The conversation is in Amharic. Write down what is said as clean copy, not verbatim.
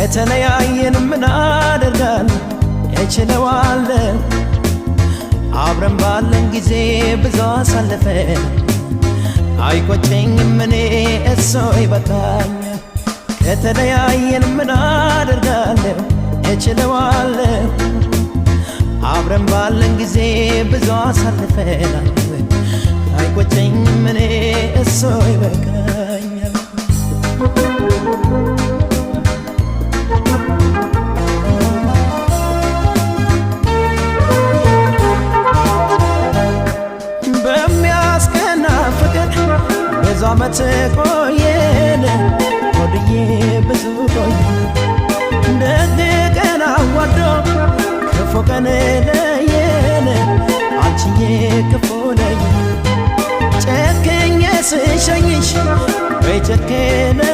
ከተለያየን ምን አደርጋለሁ እችለዋለሁ። አብረን ባለን ጊዜ ብዙ አሳልፈን አይቆጨኝም እኔ እሶ ይበቃኛል። ከተለያየን ምን አደርጋለሁ እችለዋለሁ። አብረን ባለን ጊዜ ብዙ አሳልፈናል አይቆጨኝም እኔ እሶ ይበቃኛል። በሚያስቀና ፍቅር ብዙ ዓመት ቆየን ሆድዬ ብዙ ቆየ ደግ ቀን አዋዶ ክፉ ቀን ለየን አንቺዬ ክፉ ለየን ጨክኜ ስሸኝሽ በይ ጨክነሽ